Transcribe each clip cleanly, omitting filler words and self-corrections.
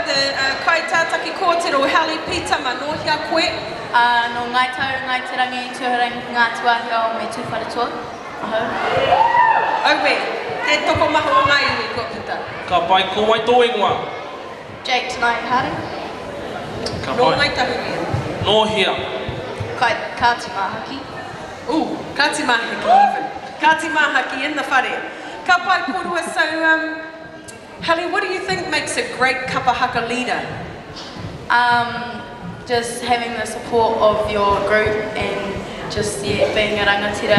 the uh, kaitātaki kōtiro, Helly Pitama, nō hea koe? Uh, nō Ngāi Tahu, Ngāi Te Rangi, Tūhourangi, Ngāti Wāhiao me Tūwharetoa ahau. Auē, te tokomaha o ngā iwi kua puta. Ka pai, ko wai tō ingoa? Jake Tonight Harding. Ka Nō pai. Ngāi Tahu ia. Nō hea? Kai, Kāti Māhaki. Ooh, Kāti Māhaki even. Kāti Māhaki in the whare. Ka pai kōrua, so um, Helly, what do you think makes a great kapa haka leader? Um, just having the support of your group and just, yeah, being a rangatira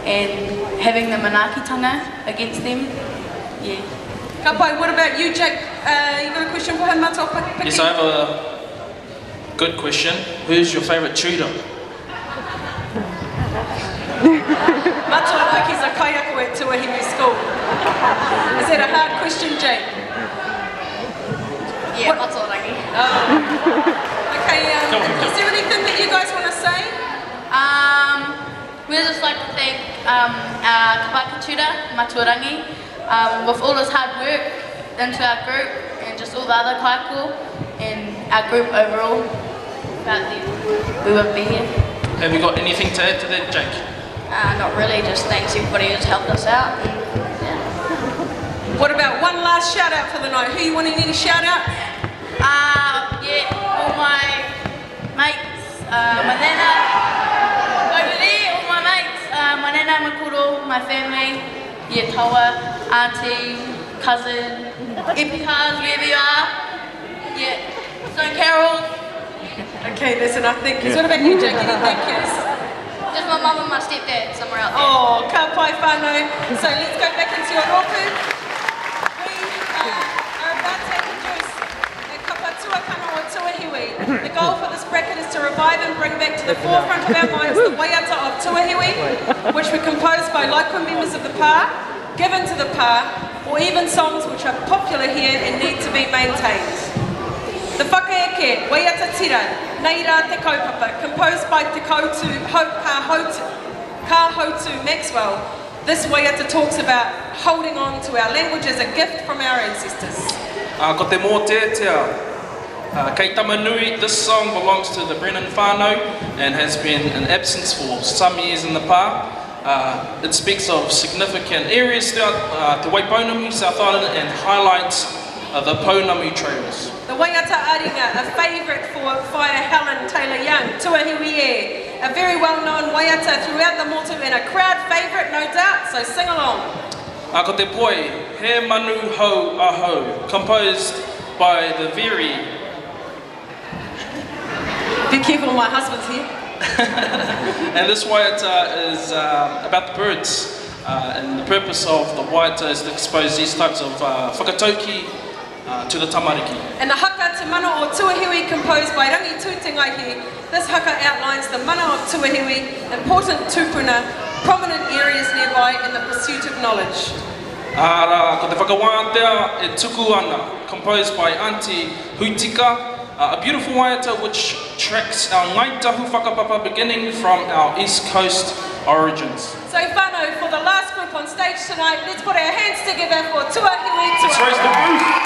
and having the manaakitanga against them, yeah. Ka pai, what about you, Jake? Uh, you got a question for him, Matua Piki? Yes, I have a good question. Who's your favourite tutor? Matua Piki's a kaiako at Tuahiwi School. Is that a hard question, Jake? Yeah, Matua Rangi. Oh. Okay, um, Come on, is there anything that you guys want to say? Um, we'd just like to thank um, our kapaka tutor, Matua Rangi, um, with all his hard work into our group and just all the other kaiako and our group overall. Without them, we wouldn't be here. Have you got anything to add to that, Jake? Uh, not really, just thanks everybody who's helped us out. And, yeah. What about one last shout out for the night? Who you wanting any shout out? Uh, yeah, all my mates, uh, my nana, over there, all my mates, uh, my nana, my koro, my family, yeah, taua, auntie, cousin, epihas, wherever you are, yeah, Stone Carol. Okay, that's enough thank yous. What about you, Jake? Any thank yous? Just my mum and my stepdad somewhere out there. Oh, ka pai whānau. So let's go back into your rōpū. We uh, are about to introduce the kapa tuakana o Tuahiwi. The goal for this bracket is to revive and bring back to the forefront of our minds the waiata of Tuahiwi, which were composed by local members of the pā, given to the pā, or even songs which are popular here and need to be maintained. The Whakaeke, Waiata Tira, Nei Rā Te Kaupapa, composed by Te Kautu, Ho, Ka Hautu, Ka Hautu Maxwell, this waiata talks about holding on to our language as a gift from our ancestors. Uh, ko te mōteatea, uh, kei Tamanui, this song belongs to the Brennan whānau and has been in absence for some years in the pā. Uh, it speaks of significant areas throughout uh, Te Waipounamu, South Island, and highlights uh, the Pounamu trails. The Waiata Aringa, a favourite for Whaea Helen Taylor Young, Tuahiwi e, a very well-known waiata throughout the motu and a crowd favourite, no doubt, so sing along. Uh, ko te poi, He Manu Hou Ahau, composed by the very... Be careful, my husband's here. And this waiata is uh, about the birds. Uh, and the purpose of the waiata is to expose these types of uh, whakatauki uh, to the tamariki. And the haka Te Mana o Tuahiwi, composed by Rangi Tūtengahi, this haka outlines the mana of Tuahiwi, important tupuna, prominent areas nearby, and the pursuit of knowledge. Arā, ko te whakawātea e tuku ana, composed by Auntie Huitika, uh, a beautiful waiata which tracks our Ngāi Tahu whakapapa beginning from our East Coast origins. So whānau, for the last group on stage tonight, let's put our hands together for Tuahiwi Let's raise the Tuahiwi. roof!